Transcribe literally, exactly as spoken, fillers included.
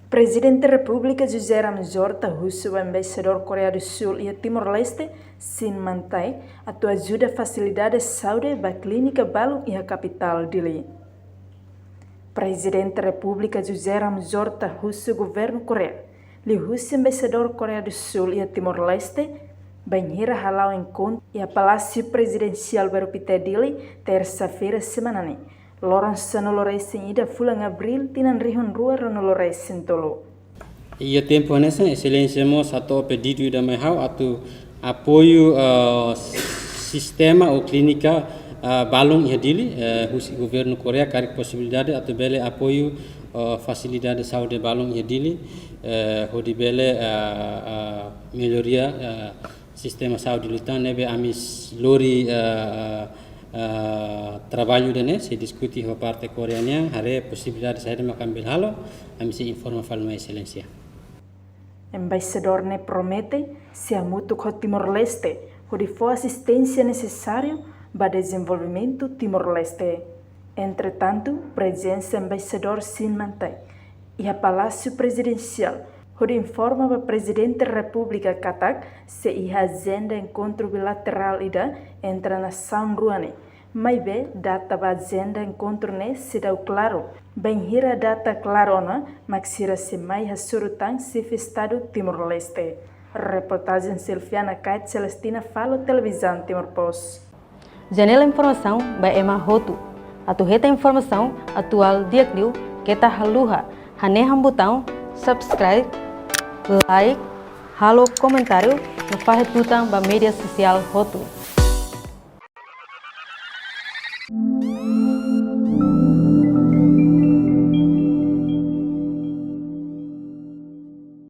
Prezidente Repúblika José Ramos Horta husu ba Embaixadór Koreia do Sul iha Timor-Leste, Shin Man-taek, atu ajuda fasilidade saúde ba klínika balun iha kapitál Dili. Prezidente Repúblika José Ramos Horta husu governu Koreia liuhusi Embaixadór Koreia do Sul iha Timor-Leste, bainhira hala'o enkontru iha Palásiu Prezidensiál Bairru Pité Dili, tersa-feira semana ne'e, loron sanulu-resin-ida fulan Abríl tinan rihun rua ruanulu-resin-tolu. Iha tempu hanesan, Exelénsia mós hato'o pedidu ida mai ha'u atu apoiu, eh, sistema ou klínika, eh, balun iha Dili, eh, husi governu Koreia karik posibilidade atu bele apoiu, eh, fasilidade saúde balun iha Dili, eh, hodi bele, eh, eh, melloria, eh, sistema saúde liután. Ne'ebé ami s-, lori, eh, eh, eh, traballu ida-ne'e, sei diskute ho parte Koreia nian, haree posibilidade saida mak ami bele halo, ami sei informa fali mai Exelénsia. Embaixadór ne'e promete sei hamutuk ho Timor-Leste hodi fó asisténsia nesesáriu ba dezenvolvimentu Timor-Leste. Entretantu, prezensa Embaixadór Shin Man-taek iha Palásiu Prezidensiál hodi informa ba Prezidente Repúblika katak sei iha ajenda enkontru bilaterál ida entre nasaun rua ne'e. Maibé, data ba ajenda enkontru ne'e seidauk klaru. Bainhira data klaru ona, mak sira sei mai hasoru tan Xefe Estadu Timor-Leste. Reportajen Silviana Kait Celestina, Falo, Televizaun Timor Post. Janela informasaun ba ema hotu. Atu hetan informasaun atuál di'ak liu, keta haluha hanehan butaun subscribe, like, halo komentáriu no fahe tutan ba média sosiál hotu.